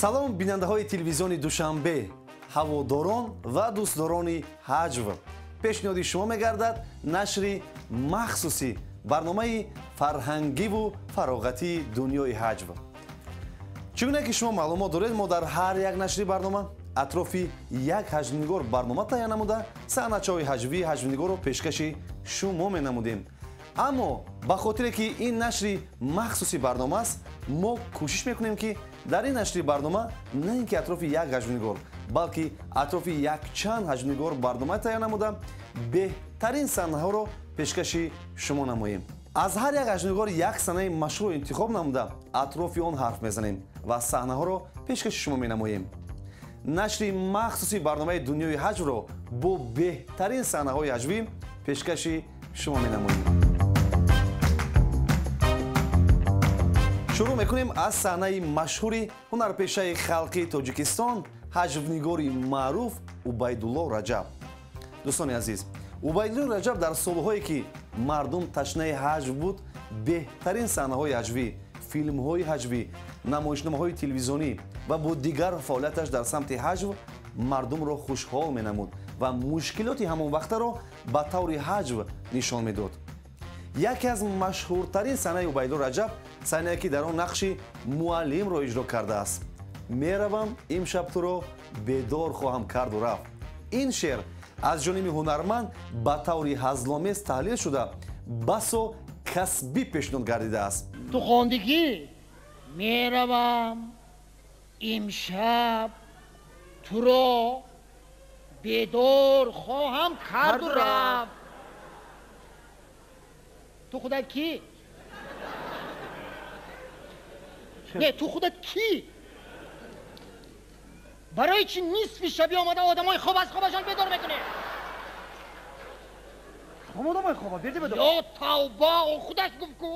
Салом бинандаҳои телевизиони Душанбе, ҳаводорон ва дӯстдорони ҳаҷв. Пешниҳоди шумо мегардад нашри махсуси барномаи фарҳангиву фароғатии дунёи ҳаҷв. Чӣ гуна ки шумо маълумот доред, мо дар ҳар як нашри барнома атрофи як ҳаҷвнигор барнома таҳия намуда, саҳначаҳои ҳаҷвии ҳаҷвнигорро пешкаши шумо менамудем. Аммо ба хотире ки ин нашри махсуси барнома аст, мо кӯшиш мекунем, ки дар ин нашри барнома на ин ки атрофи як ҳаҷвнигор, балки атрофи якчанд ҳаҷвнигор барнома таҳия намуда, беҳтарин саҳнаҳоро пешкаши шумо намоем. Аз ҳар як ҳаҷвнигор як саҳнаи машҳурро интихоб намуда, атрофи он ҳарф мезанем ва саҳнаҳоро пешкаши шумо менамоем. Нашри махсуси барномаи дунёи ҳаҷвро бо беҳтарин саҳнаҳои ҳаҷвӣ пешкаши шумо менамоем. Шурӯъ мекунем аз саҳнаи машҳури ҳунарпешаи халқии Тоҷикистон, ҳаҷвнигори маъруф Убайдулло Раҷаб. Дӯстони азиз, Убайдулло Раҷаб дар солҳое ки мардум ташнаи ҳаҷв буд, беҳтарин саҳнаҳои ҳаҷвӣ, филмҳои ҳаҷвӣ, намоишномаҳои телевизионӣ ва бо дигар фаъолияташ дар самти ҳаҷв мардумро хушҳол менамуд ва мушкилоти ҳамон вақтаро ба таври ҳаҷв нишон медод. Яке аз машҳуртарин саҳнаи Убайдулло Раҷаб саҳнае ки дар он нақши муаллимро иҷро кардааст. Меравам, имшаб туро бедор хоҳам карду рафт. Ин шеър аз ҷониби ҳунарманд ба таври ҳазломез таҳлил шуда, басо касбӣ пешниҳод гардидааст. Ту хондӣ ки меравам, имшаб туро бедор хоҳам карду рафт. Ту худат кӣ? Не, ту худат кӣ? Барои чӣ нисфи шаби омада одамои хоб аз хобашон бедор мекунӣ? Кадом одамои хоба? Берди бедор. Ё тавба, о худаш гуфт ку.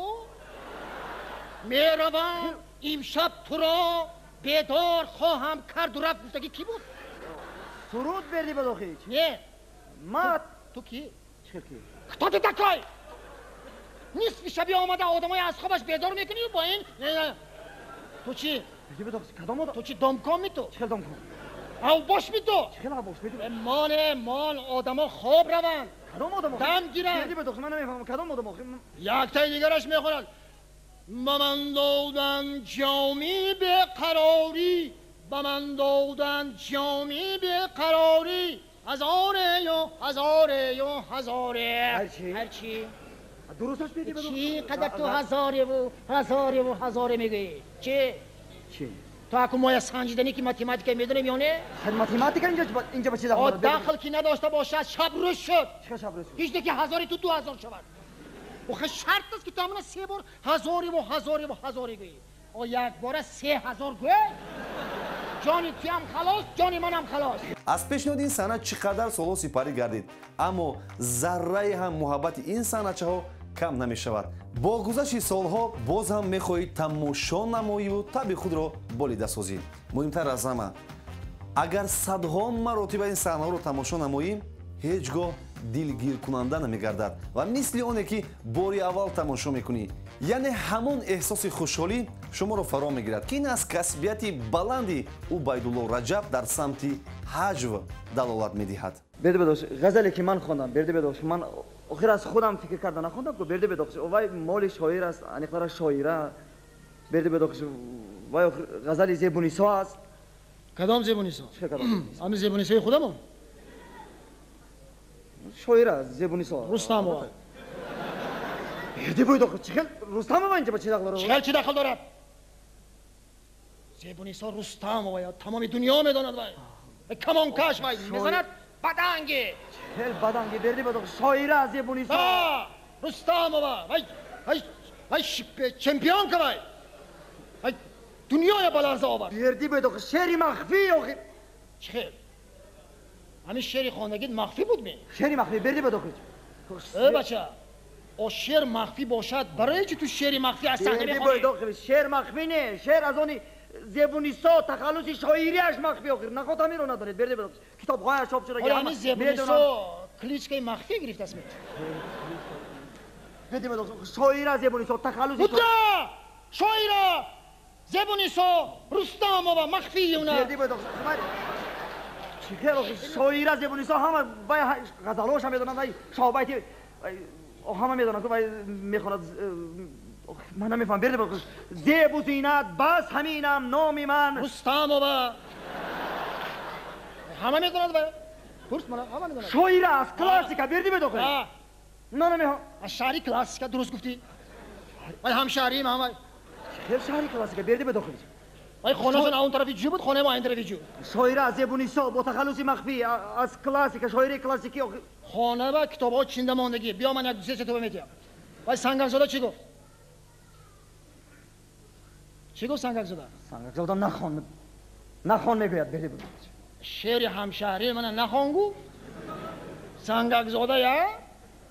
Меравам, имшаб туро бедор хоҳам карду рафт гуфтагӣ кӣ буд? Суруд берди бедохич. Не. Ма ту кӣ? Чӣ кӣ? Кто ты такой? Нисфи шаби омада одамои аз хобаш бедор мекунӣ бо ин? Ту чӣ? Кадом одам? Ту чӣ домком ми ту? Чӣ хел домком? Авбош ми ту? Чӣ хел авбош ми ту? Моне, мон, одамо хоб раванд. Кадом одамо? Дам гиранд. Берди бедохи, ман намефаҳмам кадом одамо? Яктаи дигараш мехонад. Ба ман додан ҷоми беқарорӣ, ба ман додан ҷоми беқарорӣ, ҳазорею ҳазорею ҳазоре. Ҳарчи? Ҳарчи? Дурусташ берди бедохи. Чӣ қадар ту ҳазореву ҳазореву ҳазоре мегӯӣ? Чӣ? Чӣ? То аку моя санҷиданӣ ки математика медонем ё не? Математика инҷа ба чӣ дахл дорад? Дахл ки надошта бошад, шаб рӯз шуд. Чӣ шаб рӯз шуд? Ҳеҷ не ки ҳазори ту 2000 шавад. Охе шарт аст ки ту ҳамона се бор ҳазореву ҳазореву ҳазоре гӯӣ. О якбора 3000 гӯй, ҷони туям халос, ҷони манам халос. Аз пешниҳоди ин саҳна чӣ қадар солҳо сипарӣ гардид, аммо заррае ҳам муҳаббати ин саҳначаҳо кам намешавад. Бо гузашти солҳо боз ҳам мехоҳӣ тамошо намоиву таби худро болида созӣ. Муҳимтар аз ҳама, агар садҳо маротиба ин саҳнаҳоро тамошо намоӣ, ҳеҷ гоҳ дилгиркунанда намегардад ва мисли оне ки бори аввал тамошо мекунӣ, яъне ҳамон эҳсоси хушҳолӣ шуморо фаро мегирад, ки ин аз касбияти баланди Убайдулло Раҷаб дар самти ҳаҷв далолат медиҳад. Берди бедош, ғазале ки ман хондам, берди бедош, ман охир аз худам фикр карда нахондам ку, берди бедош, вай моли шоир аст, аниқтара шоира. Берди бедош, вай ғазали Зебунисо аст. Кадом Зебунисо? Ҳамин Зебунисои худамон? Шоира Зебунисо. Рустамова. Берди бедош, чӣ хел Рустамова инҷа ба чӣ дахл дорад? Чӣ хел чӣ дахл дорад? Зебунисо Рустамова тамоми дунё медонад вай. Камонкаш вай мезанад баданги. Хел баданги, берди бедош, шоира Зебунисо. Рустамова вай вай вай чемпионка вай. Вай дунёя ба ларза овард. Берди бедош, шеъри махфӣ охир. Чӣ хел? Ҳамин шеъри хондагит махфӣ буд ми? Шеъри махфӣ, берди бедош. Э бача, о шеър махфӣ бошад, барои чӣ ту шеъри махфӣ аз саҳна мехонӣ? Берди бедош, шеър махфӣ не, шеър аз они Зебунисо тахаллуси шоириаш махфӣ охир. Наход ҳаминро надонед, берди бедош. Китобҳояш чоп шуда. Ҳамин Зебунисо кличкаи махфӣ гирифтааст ми? Берди бедош, шоира Зебунисо тахаллуси Шоира! Зебунисо Рустамова Махфиевна. Шоира Зебунисо ҳама вай ғазалҳоша медонад, вай шоҳбайти ҳама медонад, вай мехонад. Ман намефаҳмам. Берди бедохиш. Зебу зинат бас ҳаминам номи ман. Рустамова. Ҳама медонад вай. Пурс мана, ҳама медонад. Шоира аст, классика, берди бедохиш. На намехоҳам. Аз шаҳри классика дуруст гуфтӣ. Вай ҳамшаҳриим ҳама. Хел шаҳри классика, берди бедохиш. Вай хонашон он тарафи ҷӯ буд, хонаи мо ин тарафи ҷӯ. Шоира Зебунисо бо тахаллуси махфӣ аз классика, шоираи классикӣ. Хона ва китобҳо чинда мондагӣ. Биё ман як ду се китоба метиҳам. Вай Сангакзода чӣ гуфт? Чӣ гуфт Сангакзода? Сангакзода нахон. Нахон мегӯяд, берди бедохиш. Шеъри ҳамшаҳрии мана нахон гуфт? Сангакзода я?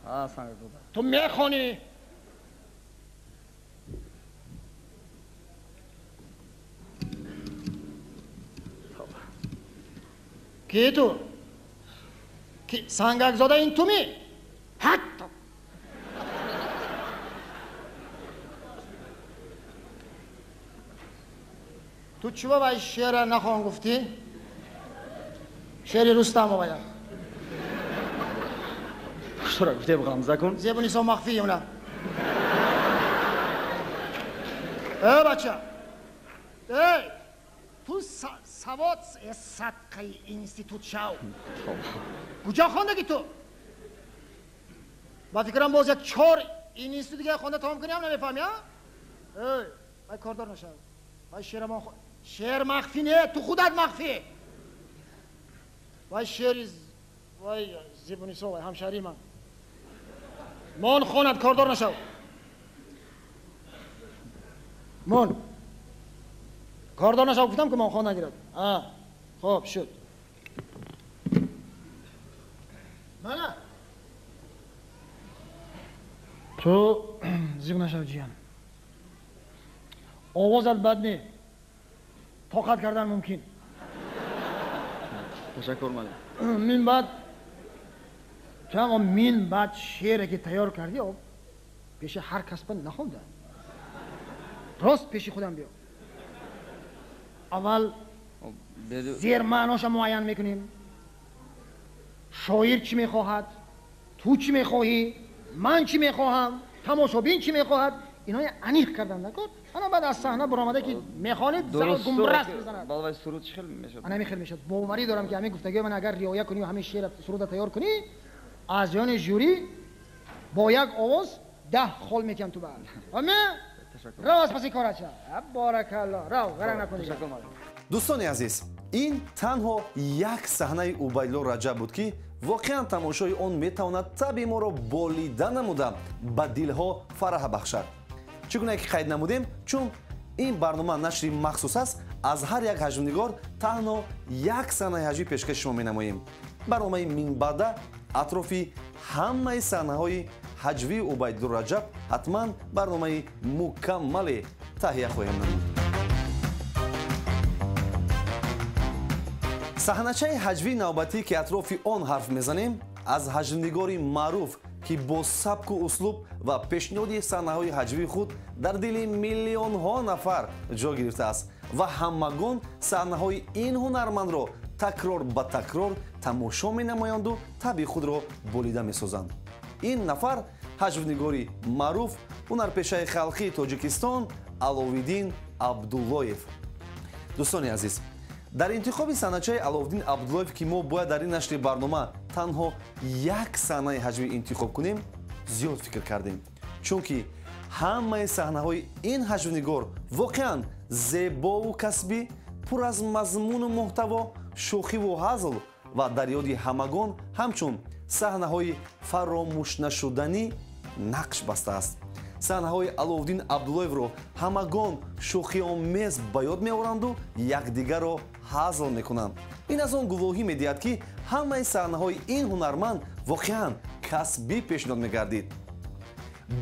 А, Сангакзода. Ту мехонӣ. Ки ту? Ки Сангакзода ин ту ми? Ҳатто. Ту чӣ вай шеъра нахон гуфтӣ? Шеъри Рустамова. Пуштора гуфтем ғамза кун. Зебунисо Махфиевна. Э бача. Эй! Ту савод садқаи институт шав. Куҷо хондагӣ ту? Ба фикрам боз як чор институт дига хонда тамом кунӣ ҳам намефаҳмӣ, а? Эй, вай кордор нашав. Вай шеъра шеър махфӣ не, ту худат махфӣ. Вай шеъри вай Зебунисо, вай ҳамшаҳрии ман. Мон хонад, кордор нашав. Мон. Кордор нашав гуфтам ки мон хон нагирад. А, хоб шуд. Мана. Ту зиқ нашав ҷиян. Овозат бад не. Тоқат кардан мумкин. Ташаккур малим. Мин баъд ту ҳам мин баъд шеъре ки тайёр кардӣ, пеши ҳар кас ба нахонда. Рост пеши худам биё. Аввал зермаъноша муайян мекунем. Шоир чӣ мехоҳад, ту чӣ мехоҳӣ, ман чӣ мехоҳам, тамошобин чӣ мехоҳад, инои аниқ кардан накор. Ана баъд аз саҳна баромада ки мехонед, зал гумраст мезанад. Балвай суруд чӣ хел мешавад? Ана ҳамин хел мешавад. Боварӣ дорам ки ҳамин гуфтагиҳои ман агар риоя кунӣ ва ҳамин шеъра суруда тайёр кунӣ, аз ҷони жюри бо як овоз 10 хол метиҳам ту ба. Аме? Рав аз паси корат шав. Баракалло. Рав, ғаранг накунӣ. Дӯстони азиз, ин танҳо як саҳнаи Убайдулло Раҷаб буд ки воқеан тамошои он метавонад таби моро болида намуда ба дилҳо фараҳ бахшад. Чӣ гуна ки қайд намудем, чун ин барнома нашри махсус аст, аз ҳар як ҳаҷвнигор танҳо як саҳнаи ҳаҷвӣ пешкаши шумо менамоем. Барномаи минбаъда атрофи ҳамаи саҳнаҳои ҳаҷвии Убайдулло Раҷаб ҳатман барномаи мукаммале таҳия хоҳем намуд. Саҳначаи ҳаҷвии навбатӣ ки атрофи он ҳарф мезанем, аз ҳаҷвнигори маъруф ки бо сабку услуб ва пешниҳоди саҳнаҳои ҳаҷвии худ дар дили миллионҳо нафар ҷо гирифтааст ва ҳамагон саҳнаҳои ин ҳунармандро такрор ба такрор тамошо менамоянду табъи худро болида месозанд. Ин нафар ҳаҷвнигори маъруф, ҳунарпешаи халқии Тоҷикистон Аловиддин Абдуллоев. Дӯстони азиз, дар интихоби саҳначаи Аловиддин Абдуллоев ки мо бояд дар ин нашри барнома танҳо як саҳнаи ҳаҷвӣ интихоб кунем, зиёд фикр кардем, чунки ҳамаи саҳнаҳои ин ҳаҷвнигор воқеан зебову касбӣ, пур аз мазмуну муҳтаво, шӯхиву ҳазл ва дар ёди ҳамагон ҳамчун саҳнаҳои фаромӯшнашуданӣ нақш бастааст. Саҳнаҳои Аловиддин Абдуллоевро ҳамагон шӯхиомез ба ёд меоранду якдигарро ҳазл мекунанд. Ин аз он гувоҳӣ медиҳад, ки ҳамаи саҳнаҳои ин ҳунарманд воқеан касбӣ пешниҳод мегардид.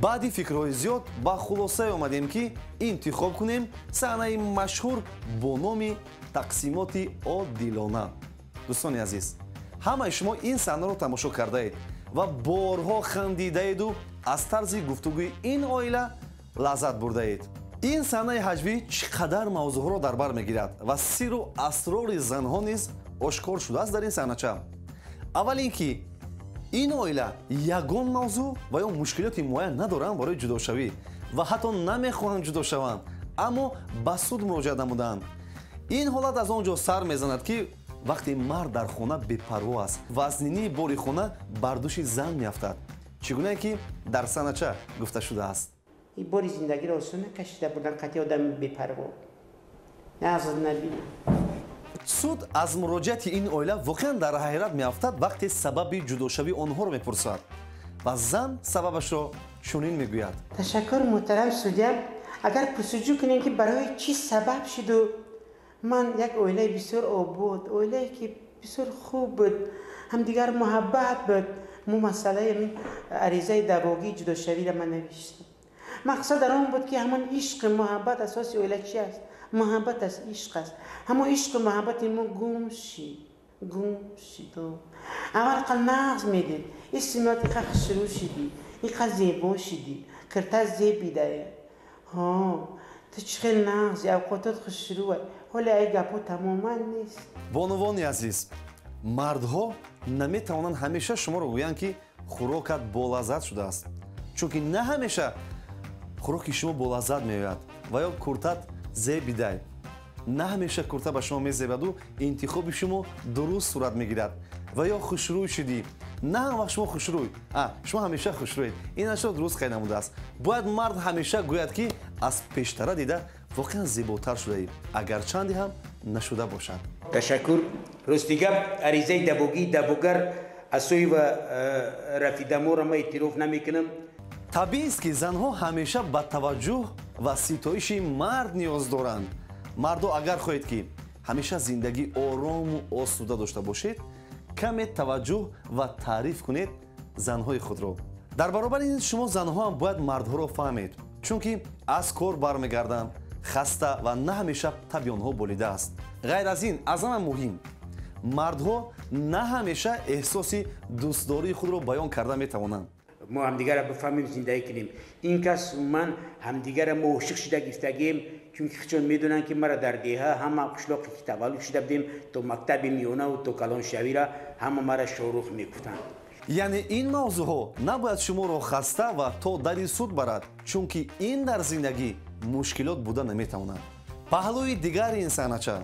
Баъди фикрҳои зиёд ба хулосае омадем, ки интихоб кунем саҳнаи машҳур бо номи тақсимоти одилона. Дӯстони азиз, ҳамаи шумо ин саҳнаро тамошо кардаед ва борҳо хандидаеду аз тарзи гуфтугӯи ин оила лаззат бурдаед. Ин саҳнаи ҳаҷвӣ чӣ қадар мавзӯъҳоро дар бар мегирад ва сиру асрори занҳо низ ошкор шудааст дар ин саҳнача. Аввал ин ки ин оила ягон мавзӯъ ва ё мушкилоти муайян надоранд барои ҷудошавӣ ва ҳатто намехоҳанд ҷудо шаванд, аммо ба суд муроҷиат намуданд. Ин ҳолат аз он ҷо сар мезанад, ки вақте мард дар хона бепарво аст, вазнинии бори хона бар дӯши зан меафтад, чӣ гунае ки дар саҳнача гуфта шудааст. Бори зиндагиро осон накашида бурдан қатъи одами бепарво. Нағз набинам. Суд аз муроҷиати ин оила воқеан дар ҳайрат меафтад, вақте сабаби ҷудошавии онҳоро мепурсад ва зан сабабашро чунин мегӯяд. Ташаккур, муҳтарам судя. Агар пурсуҷӯ кунем, ки барои чӣ сабаб шуду ман як оилаи бисёр обод, оилае ки бисёр хуб буд, ҳамдигар муҳаббат буд, мо масъалаи ҳамин аризаи давогии ҷудошавиро ман навиштам. Мақсад дар он буд, ки ҳамон ишқи муҳаббат асоси оила чи аст? Муҳаббат аст, ишқ аст. Ҳамон ишқу муҳаббати мо гум шид, гум шид. Аввал қал нағз медид, исмиёт иқа хушрӯ шидӣ, иқа зебо шидӣ, кирта зебидае. Ҳо, ту чӣ хел нағзи, авқотот хушрӯ. Ҳоле ай гапҳо тамоман нест. Бонувони азиз, мардҳо наметавонанд ҳамеша шуморо гӯянд, ки хӯрокат болаззат шудааст, чунки на ҳамеша хӯроки шумо болаззат меояд ва ё куртат зебидай. На ҳамеша курта ба шумо мезебаду интихоби шумо дуруст сурат мегирад ва ё хушрӯй шудӣ. На ҳам вақт шумо хушрӯй, шумо ҳамеша хушрӯед. Ин ашро дуруст қайд намудааст. Бояд мард ҳамеша гӯяд, ки аз пештара дида воқеан зеботар шудаӣ, агарчанде ҳам нашуда бошад. Ташаккур. Рости гап, аризаи давогии давогар Асоева Рафидаморо ман эътироф намекунам. Табиист, ки занҳо ҳамеша ба таваҷҷӯҳ ва ситоиши мард ниёз доранд. Мардо, агар хоҳед, ки ҳамеша зиндагӣ орому осуда дошта бошед, каме таваҷҷӯҳ ва таъриф кунед занҳои худро. Дар баробари ин шумо занҳо ҳам бояд мардҳоро фаҳмед, чунки аз кор бармегарданд хаста ва на ҳамеша таби онҳо болида аст. Ғайр аз ин, аз ҳама муҳим, мардҳо на ҳамеша эҳсоси дӯстдории худро баён карда метавонанд. Мо ҳамдигарро бифаҳмем, зиндагӣ кунем. Ин кас ман ҳамдигарро мо ошиқ шуда гирифтагием, чунки худшон медонанд, ки мара дар деҳа ҳама қишлоқе ки таваллуд шуда будем, то мактаби миёнаву то калоншавиро ҳама мара Шорух мегуфтанд. Яъне ин мавзӯъҳо набояд шуморо хаста ва то дари суд барад, чунки ин дар зиндагӣ мушкилот буда наметавонад. Паҳлӯи дигари ин саҳнача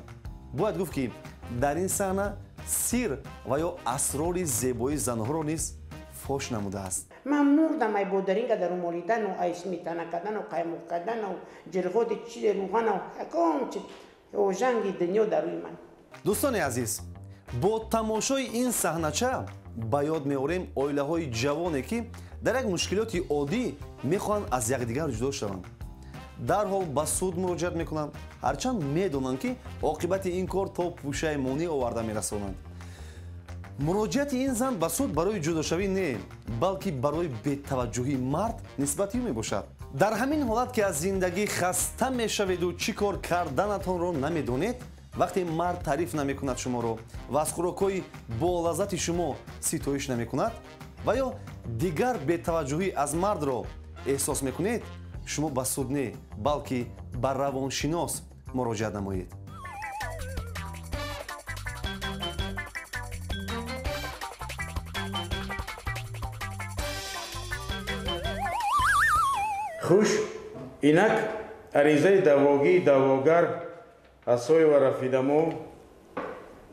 бояд гуфт, ки дар ин саҳна сир ва ё асрори зебоии занҳоро низ фош намудааст. Ман мурдам ай бодаринга дар молидану, ай сметана кардану, қаймоқ кардану, ҷирғоти чизе, рӯғану, ягон чи ожанги дунё дар рӯи ман. Дӯстони азиз, бо тамошои ин саҳнача ба ёд меорем оилаҳои ҷавоне, ки дар як мушкилоти оддӣ мехоҳанд аз якдигар ҷудо шаванд. Дарҳол ба суд муроҷиат мекунанд, ҳарчанд медонанд, ки оқибати ин кор то пушаймонӣ оварда мерасонанд. Муроҷиати ин зан ба суд барои ҷудошавӣ не, балки барои бетаваҷҷӯҳии мард нисбати ӯ мебошад. Дар ҳамин ҳолат, ки аз зиндагӣ хаста мешаведу чӣ кор карданатонро намедонед, вақте мард таъриф намекунад шуморо ва аз хӯрокҳои болаззати шумо ситоиш намекунад ва ё дигар бетаваҷҷӯҳӣ аз мардро эҳсос мекунед, шумо ба суд не, балки ба равоншинос муроҷиат намоед. Хуш, инак аризаи давогии давогар Асоева Рафидамо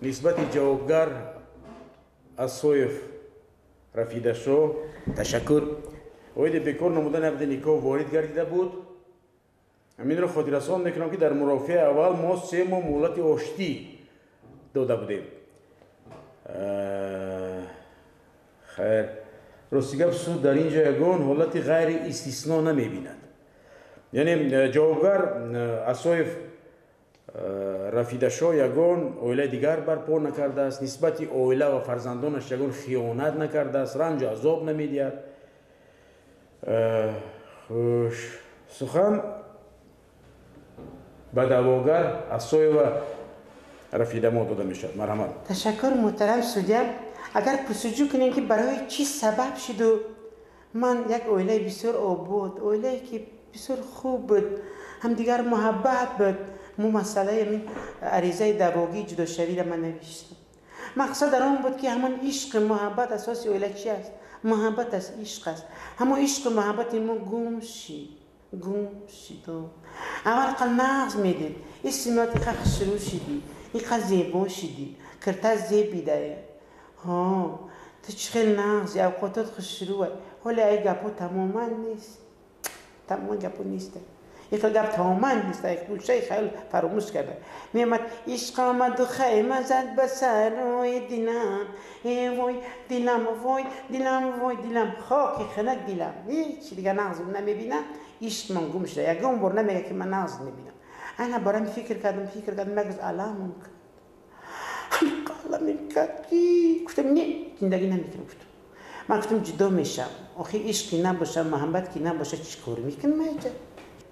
нисбати ҷавобгар Асоев Рафидашо. Ташаккур. Оиди бекор намудани ақди никоҳ ворид гардида буд. Ҳаминро хотиррасон мекунам, ки дар мурофиаи аввал мо 3 моҳ муҳлати оштӣ дода будем. Хайр, рости гап, суд дар ин ҷо ягон ҳолати ғайриистисно намебинад. Яъне ҷавобгар Асоев Рафидашо ягон оилаи дигар барпо накардааст, нисбати оила ва фарзандонаш ягон хиёнат накардааст, ранҷу азоб намедиҳад. Хуш, сухан ба даъвогар Асоева Рафидамо дода мешавад. Марҳамат. Ташаккур, муҳтарам судя. Агар пурсуҷӯ кунем, ки барои чӣ сабаб шуду ман як оилаи бисёр обод, оилае ки бисёр хуб буд, ҳамдигар муҳаббат буд. Мо масъалаи ҳамин аризаи давогии ҷудошавиро ман навиштам. Мақсад дар он буд, ки ҳамон ишқи муҳаббат асоси оила чи аст? Муҳаббат аст, ишқ аст. Ҳамон ишқи муҳаббати мо гум шид, гум шид. Аввал қал нағз медид, исмиёт иқа хушрӯ шидӣ, иқа зебо шидӣ, кирта зебидае. Ҳо, ту чӣ хел нағзи, авқотот хушрӯ. Ҳоле ай гапҳо тамоман нест, тамоман гапҳо нест. Ин хел гап тамоман нест, гӯшаи хаёл фаромӯш карда. Меомад ишқ омаду хайма зад ба сарои дилам, э вой дилам, вой дилам, вой дилам, хоки хинак дилам. Ҳеч дигар нағз намебинам, ишқ ман гум шуда. Ягон бор намега, ки ман нағз мебинам. Ана барам фикр кардам, фикр кардам, як рӯз аламам кард, аламем кард, ки гуфтам, не, зиндагӣ намекунам. Гуфтам, ман гуфтам, ҷудо мешавам. Охи ишқи набоша, муҳаббат ки набоша, чӣ кор мекунам айҷа?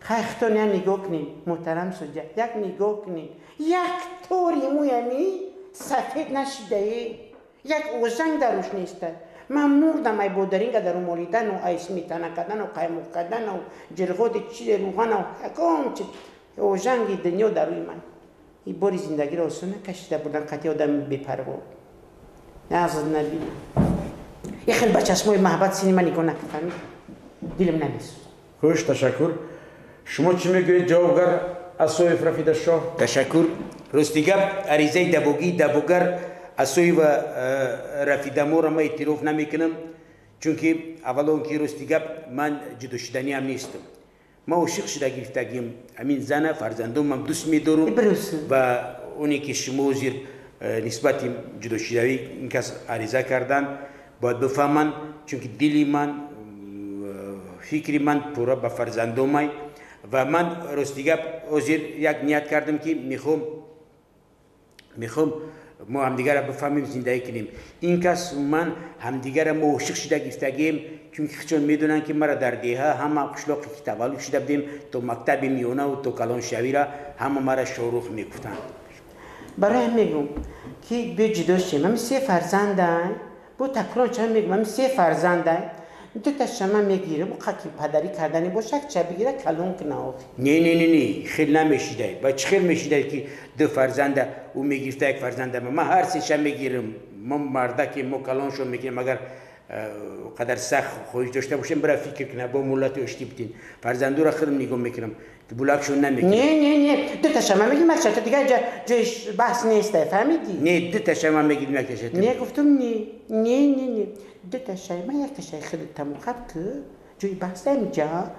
Хай, хитон як нигоҳ кунем, муҳтарам судя, як нигоҳ кунем. Як тори мӯями сафед нашидае, як озанг дар рӯш неста. Ман мурдам ай бодаринга дар молидану, ай сметана кардану, қаймоқ кардану, ҷирғоти чи рӯғану, ягон чи ожанги дунё дар рӯи ман. И бори зиндагиро осон накашида бурдан қатъи одами бепарво. Нағз набинам. Як хел ба чашмои маҳаббат сини ман нигоҳ накард, фаҳмид? Дилам намесӯзад. Хуш, ташаккур. Шумо чӣ мегӯед, ҷавобгар Асоев Рафидашоҳ? Ташаккур. Рости гап, аризаи давогии давогар Асоева Рафидаморо ман эътироф намекунам, чунки аввало он ки рости гап ман ҷудошуданиам нестам. Ман ошиқ шуда гирифтагим ҳамин зана, фарзандонмам дӯст медорам ва оне ки шумо ҳозир нисбати ҷудошудавӣ ин кас ариза карданд, бояд бифаҳманд, чунки дили ман, фикри ман пурра ба фарзандомай. Ва ман рости гап ҳозир як ният кардам, ки мехоҳам мо ҳамдигарро бифаҳмем, зиндагӣ кунем. Ин кас ман ҳамдигарро мо ошиқ шуда гирифтагием, чунки худшон медонанд, ки мара дар деҳа ҳама қишлоқе ки таваллуд шуда будем, то мактаби миёнаву то калоншавиро ҳама мара Шорух мегуфтанд. Барои ҳам мегӯм, ки биё ҷудо шем. Ҳами се фарзандай, бо такрор ча мегӯм, ҳами се фарзандай, ду таша ман мегирам, ки падарӣ кардани боша, як ча бигира, калон куна охи. Не, не, не, не, хел намешидай. Ба чӣ хел мешидай, ки ду фарзанда ӯ мегирифта, як фарзанда ман ҳар сеша мегирам. Мо мардаке, мо калоншон мекунем. Агар қадар сахт хоҳиш дошта бошем, бира фикр куна, бо муллати оштӣ битин. Фарзандура худам нигоҳ мекунам, булакшон намекунам. Не, не, не, ду таша ман мегирам, як чата, дигар ҷои баҳс нест, фаҳмидӣ? Не, ду таша ман мегирам, як таша. Не, гуфтам, не, не, не, не, ду ташаи ман, як ташаи худат тамом ки ҷои баҳс ҳамиҷа.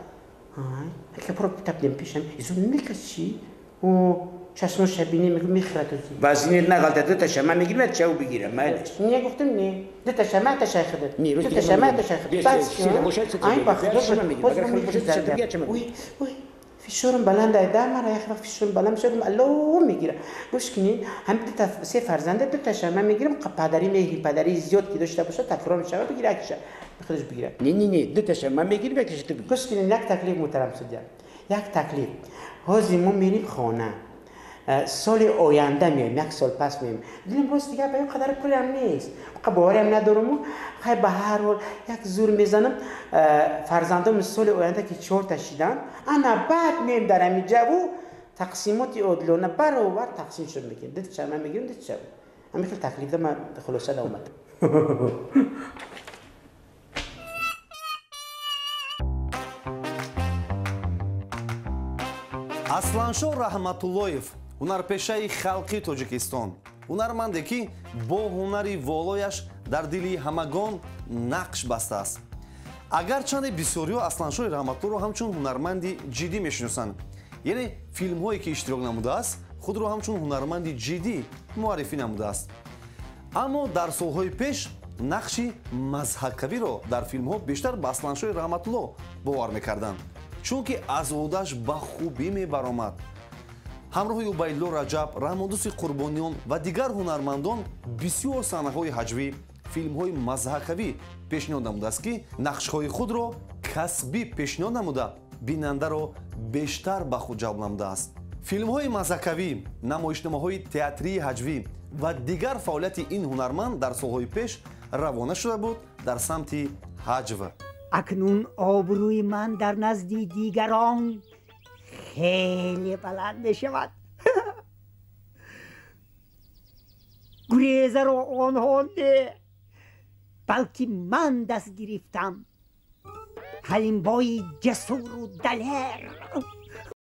Ай пуро табдем пешам, изо мекашӣ, о чашмоша бинӣ, мегӯ мехӯрад. Вазинет нағалта, ду таша ман мегирам, як чау бигирам, майлаш. Не, гуфтам, не, ду таша ман, ташаи худат, ду таша ман, ташаи худат. Ай, ба худо, боз ой, ой, фишорам баланд айда, мара як вақт фишорам баланд мешавад, алло мегирам. Гӯш кунед, ҳам се фарзанда, ду таша ман мегирам, падарӣ меҳри падарӣ зиёд ки дошта бошад, такрор мешавад, бигира якиша худаш бигирад. Не, не, не, ду таша ман мегирам, якиша ту бигир. Гӯш кунед, як таклиф, муҳтарам судя, як таклиф. Ҳозир мо мерим хона, соли оянда меоем, як сол пас меоем. Дилам рост дигар ба ин қадар пулам нест, бовариам надорам. Хай, ба ҳар ҳол як зур мезанам. Фарзандом соли оянда ки чорта шиданд, ана баъд меоем дар ҳамин ҷаву тақсимоти одилона баробар тақсим шуд мекунем. Ду ча ман мегирам, ду ча. Ҳамин хел таклифда ман хулоса омадам. Асланшоҳ Раҳматуллоев, ҳунарпешаи халқи Тоҷикистон, ҳунарманде, ки бо ҳунари волояш дар дили ҳамагон нақш бастааст. Агарчанде бисёриҳо Асланшоҳи Раҳматуллоро ҳамчун ҳунарманди ҷиддӣ мешиносанд, яъне филмҳое ки иштирок намудааст, худро ҳамчун ҳунарманди ҷиддӣ муаррифӣ намудааст, аммо дар солҳои пеш нақши мазҳакавиро дар филмҳо бештар ба Асланшоҳи Раҳматулло бовар мекарданд, чунки аз ӯҳдаш ба хубӣ мебаромад. Ҳамроҳи Убайдулло Раҷаб, Раҳмондӯсти Қурбониён ва дигар ҳунармандон бисёр саҳнаҳои ҳаҷвӣ, филмҳои мазҳакавӣ пешниҳод намудааст, ки нақшҳои худро касбӣ пешниҳод намуда, бинандаро бештар ба худ ҷалб намудааст. Филмҳои мазҳакавӣ, намоишномаҳои театрии ҳаҷвӣ ва дигар фаъолияти ин ҳунарманд дар солҳои пеш равона шуда буд дар самти ҳаҷв. Акнун обрӯи ман дар назди дигарон хеле баланд мешавад. Гурезаро онҳо не, балки ман даст гирифтам. Ҳалимбои ҷасуру далер.